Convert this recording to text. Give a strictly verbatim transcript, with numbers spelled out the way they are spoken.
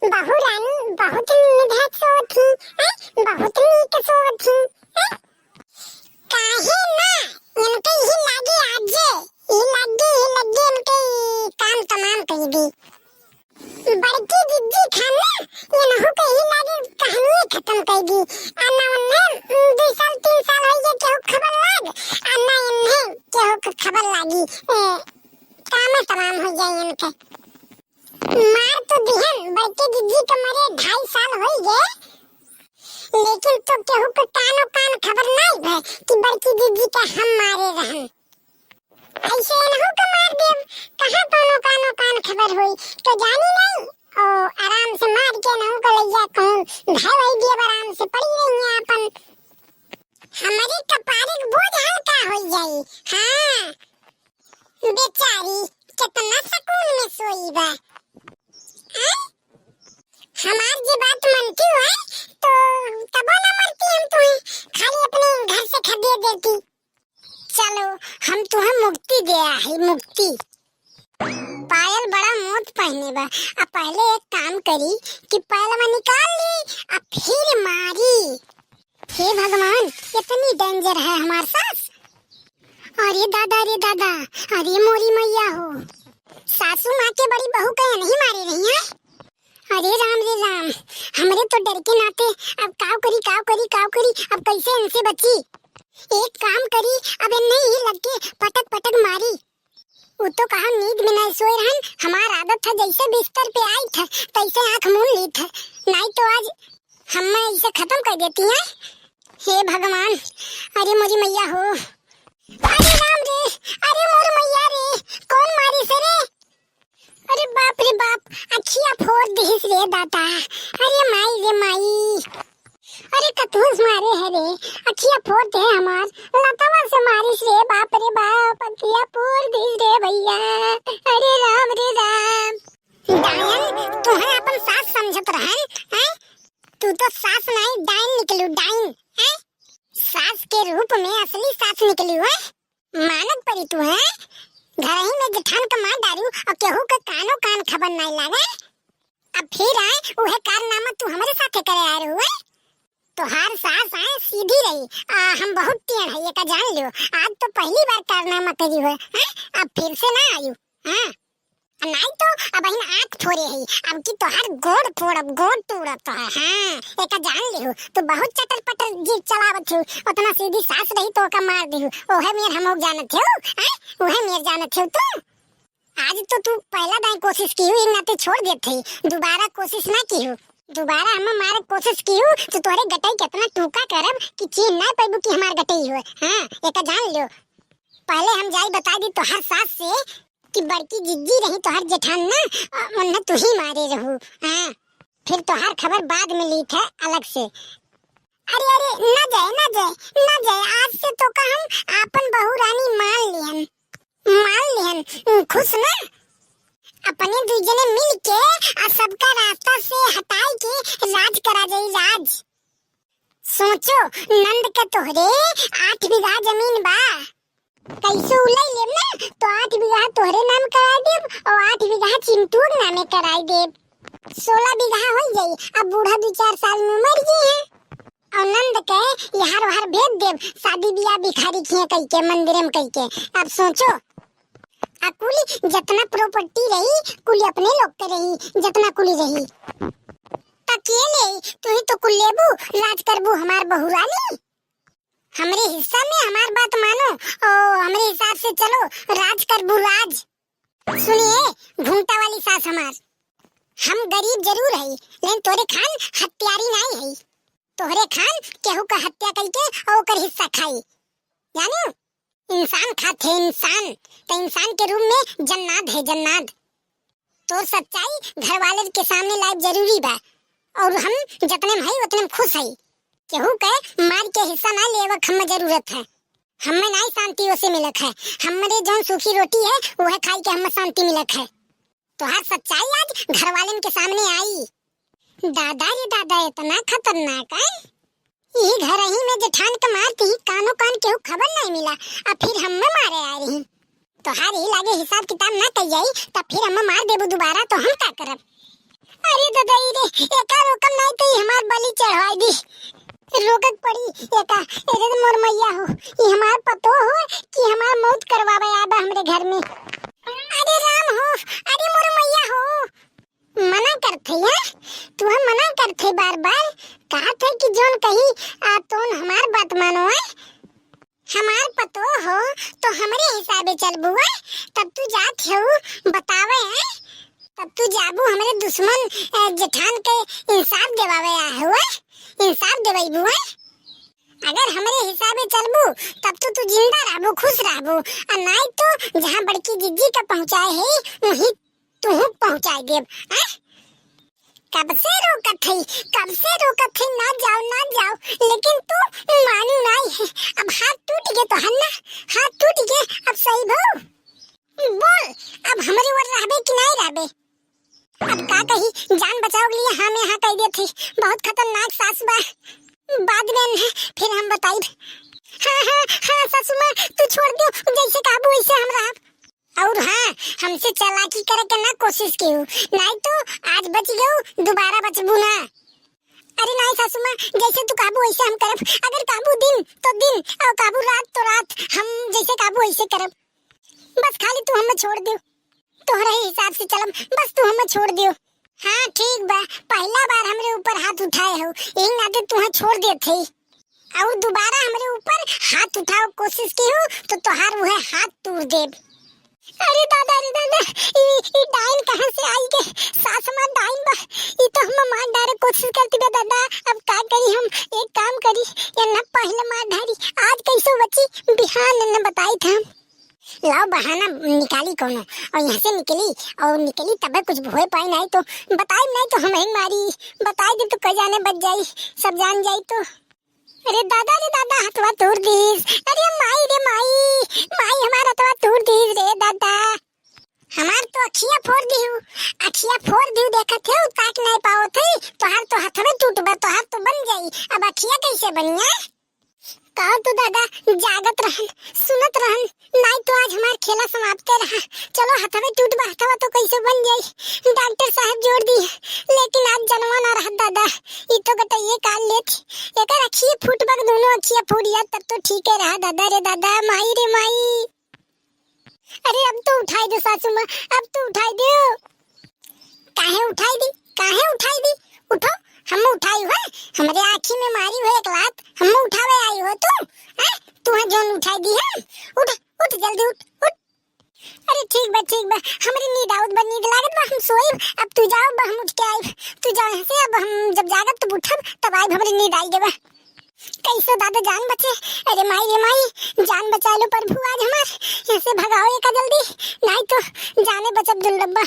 बहू रानी बहुत नींद है सोवत ही, हैं? बहुत नीक सोवत ही, हैं? काहे ना, इनके ही लागे आज, ई लागे, ई लागे इनके काम तमाम कइ दी। बड़की जिज्जी खान ना, इनहू के ही लागे कहानी खत्म कइ दी। आ ना उन्हें, उम, दो साल, तीन साल होइ गए केहू खबर लाग, आ ना इन्हें केहू के खबर लागी। ए, काम तमाम होइ जाए इनके। मार तो दिहन, बड़की जिज्जी के मरे ढाई साल होइ गए, लेकिन तो केहू के कानो कान खबर नाई भय कि बड़की जिज्जी के हम मारे रहन। ऐसे इनहू के मार देब, कहाँ कौनो कानो कान खबर होई, तो जानी नाई। ओ, आराम से मार के इनहू के लइया कहूँ धाय वही देब, आराम से पड़ी रही हैं अपन। हमरे कपारे के बोझ हल्का होई जाई। हाँ, बेचारी कितना सुकून में सोई बा। हैं? हमार जे बात मनती हुए, तो तबो ना मरती हम तुहे, खाली अपने घर से खदेड़ देती। चलो, हम तुहे मुक्ति दे आई, मुक्ति। पायल बड़ा मोट पहने बा। अब पहले एक काम करी कि पायलवा निकाल ली, अब फिर मारी। हे भगवान, इतनी danger है हमार सास। अरे दादा रे दादा, अरे मोरी मैया हो। सासू माँ के बड़ी बहू के नहीं मारे रही हैं। अरे राम रे राम, हमरे तो डर के नाते अब काव करी, काव करी, काव करी, अब कैसे इनसे बची? एक काम करी, अब इन्हें ही लग के पटक पटक मारी। उ तो कहा नींद में नहीं सोए रहन, हमार आदत है जैसे बिस्तर पे आई थे तैसे आंख मूंद ली थे, नहीं तो आज हम मैं इसे खत्म कर देती हैं। हे भगवान, अरे मोरी मैया हो, अरे राम रे, अरे मोर मैया रे, कौन मारी से रे? अरे बाप रे बाप, अखिया फोड़ दिहिस रे दादा, अरे माई रे माई। अरे कतहुस मारे है रे, अखिया फोड़ दे हमार, लतवा से मारिस रे, बाप रे बाप, अखिया फोड़ दिहिस रे भैया, अरे राम रे राम। डायन, तुहे अपन सास समझत रहन, हैं? तू तो सास नाई, डायन निकलू, डायन, हैं? सास के रूप में असली सास निकलू, हैं? मानत परी तू, हैं? घरही में जेठान का मार डारू और केहू के कानो कान खबर नाई लागे। अब फिर आए उहे कारनामा तू हमरे साथे करे आए रहू, हैं? तोहार सास आए सीधी रही, आ हम बहुत टेढ़ है, एका जान लियो। आज तो पहली बार कारनामा करी हो, हैं? अब फिर से ना आयु, हाँ? आ नाई तो अब इन आँख फोड़े है, अब की तोहार गोड़ फोड़ब, गोड़ तोड़ब तोहार, हाँ? एका जान लियो, तू बहुत चटर पटर जीभ चलावत हो, उतना सीधी सास रही तो ओका मार दिहु, ओहे मेर हम लोग जानत हो, हैं? ओहे मेर जानत हो तू। आज तो तू पहला दाई कोशिश किहू, एक नाते छोड़ देत है, दोबारा कोशिश ना किहू। दोबारा हम मारे कोशिश किहू तो तोहरे गटई के इतना टूका करब कि चीन ना पैबू कि हमार गटई हो। हाँ, एका जान लियो। पहले हम जाई बता दी तोहर सास से कि बड़की जिज्जी रही तोहर जेठान ना, अ, उन्हें तू ही मारे रहू। हाँ, फिर तोहर खबर बाद में लीत है अलग से। अरे, अरे, ना जाए, ना जाए, ना जाए, आज से तो का हम आपन बहू रानी मान लिहन। मान लिहन, खुश ना? अपने दुई जने मिल के आ सबका रास्ता से हटाई के राज करा जाई, राज। सोचो, नंद के तोहरे आठ बीघा जमीन बा। कैसे उलई लेब ना, तो आठ बीघा तोहरे नाम कराई देब और आठ बीघा चिंटू के नामे कराई देब। सोलह बीघा हो जाई। अब बूढ़ा दो चार साल में मर गई है। और नंद के यहाँ वहाँ भेज देब, शादी ब्याह भिखारी किहे कई के, मंदिर में कई के। अब सोचो, आ कुली जितना property रही, कुली अपने लोग के रही, जितना कुली रही। त के ले, तू ही तो कुल लेबू, राज करबू हमार बहू रानी। हमरे हिस्सा में हमार बात मानो, ओ, हमरे हिसाब से चलो, राज करबू राज। सुनिए, घूंघटा वाली सास हमार, हम गरीब जरूर हई, लेकिन तोरे खान हत्यारी नाई हई। तोहरे खान केहू का हत्या करके और ओकर हिस्सा खाई, जानो? इंसान खात है इंसान, तो इंसान के रूप में जन्नाद है जन्नाद। तोर सच्चाई घर वाले के सामने लाइब जरूरी बा, और हम जतने में हई उतने में खुश हई। केहू के मार के हिस्सा ना लेवे के हमें जरूरत है। हमें नाई शांति ओसे मिलत है, हमरे जौन सूखी रोटी है वह खाई के हमें शांति मिलत है। तोहार सच्चाई आज घर वालन के सामने आई। दादा रे दादा, इतना खतरनाक है। ई घर ही में जेठान के मार दी, कानो कान केहू खबर नहीं मिला, अब फिर हमें मारे आ रही। तोहार ही लागे हिसाब किताब ना कई जाई, तब फिर हमें मार देबू दोबारा तो हम का करब? अरे ददई रे, एका रोकम नाई तो ई हमार बलि चढ़वाई दी। रोकक पड़ी एका। अरे मोर मैया हो, ई हमार पतोह हो कि हमार मौत करवावे आबा हमरे घर में। अरे राम हो, अरे मोर मैया हो। मना करत है, हैं? तुहा मना करत है बार बार। कहत है कि जौन कही, आ, तोन हमार बात मानो, हैं? हमार पतोह हो तो हमरे हिसाबे चलबू, हैं? तब तू जात हऊ बतावे, हैं? तब तू जाबू हमरे दुश्मन, अ, जेठान के इंसाफ देवावे आए हो, हैं? इंसाफ देवैबू, हैं? अगर हमरे हिसाबे चलबू तब तो तू जिंदा रहबू, खुश रहबू, आ नाई तो जहाँ बड़की जिज्जी का पहुँचाए है वहीं तुहू पहुँचाए देब, हैं? कब से रोकत है, कब से रोकत है, ना जाओ, ना जाओ, लेकिन तू मानू नाई है। अब हाथ टूट गए तो हन्ना, हाथ टूट गए, अब सही भो। बोल, अब हमरे ओर रहबे कि नाई रहबे? अब का कही, जान बचाव के लिए हाँ में हाँ कह देत है। बहुत खतरनाक सास बा। बाद में न, फिर हम बताइब। हाँ, हाँ, हाँ, सासू माँ, तू छोड़ दियो, जैसे कहबू वैसे हम रहब। और हाँ, हमसे चालाकी करे के ना कोशिश कियो, नाई तो आज बच गयो, दोबारा बचबू ना। अरे नाई सासू माँ, जैसे तू कहबू वैसे हम करब। अगर कहबू दिन तो दिन, और कहबू रात तो रात, हम जैसे कहबू वैसे करब। बस खाली तू हमें छोड़ दियो, तोहरे ही हिसाब से चलब, बस तू हमें छोड़ दियो। हाँ ठीक बा, पहला बार हमरे ऊपर हाथ उठाए हो, यही नाते तुहे छोड़ देत है। और दोबारा हमरे ऊपर हाथ उठाओ कोशिश कियो तो तोहार उहे हाथ तोड़ देब। अरे दादा, अरे दादा, ई, ई डाइन कहाँ से आई के? सास हमार डाइन बा, ई तो हम मार डारे कोशिश करती बा दादा। अब का करी हम? एक काम करी, ये न पहले मार डारी, आज कैसे बची, बिहान न बताई था। लाओ बहाना निकाली कोनो, और यहाँ से निकली, और निकली तबे कुछ होए पाई, नाई तो बताई, नाई तो हम ही मारी, बताई दे तो कई जाने बच जाई, सब जान जाई तो। अरे दादा रे दादा, हथवा तोड़ दीस। अरे माई रे माई, माई हमार हथवा तोड़ दीस रे दादा। हमार तो अखिया फोड़ दिहू, अखिया फोड़ दिहू, देखत है ताक नहीं पावत है, तोहार तो हथवे टूट बा, तोहार तो बन जाई, अब अखिया कैसे बनिया? कहो तो दादा, जागत रहन, सुनत रहन, नाई तो आज हमार खेला समाप्त रहा। चलो हथवे टूट बा, हथवा तो कैसे बन जाई, डॉक्टर साहब जोड़ दी, लेकिन आज जनवा ना रहा दादा, ई तो गटइये काल लेत, एकर अखिए फूट बा, दोनों अखिया फूट जात तब तो ठीक है रहा दादा रे दादा, माई रे माई। अरे अब तो उठाई दो सासू माँ, अब तो उठाई दो। काहे उठाई दी, काहे उठाई दी? उठो, हम उठाई हुआ, हमरे आँखी में मारी हुआ एक लात, हम उठावे आई हो तू, हैं? तू है जौन उठाई दी हम? उठ, उठ जल्दी उठ, उठ। अरे ठीक बा, ठीक बा, हमरी नींद आवत बा, नींद लागत बा, हम सोई, अब तू जाओ बा, हम उठ के आई, तू जाओ यहाँ से, अब हम जब जागब तब उठब, तब आई, हमरी नींद आई गवा। कैसो दादा जान बचे। अरे माई रे माई, जान बचा लो प्रभु आज हमार, यहाँ से भगाओ एका जल्दी, नाई तो जाने बचब दुर्लभ बा।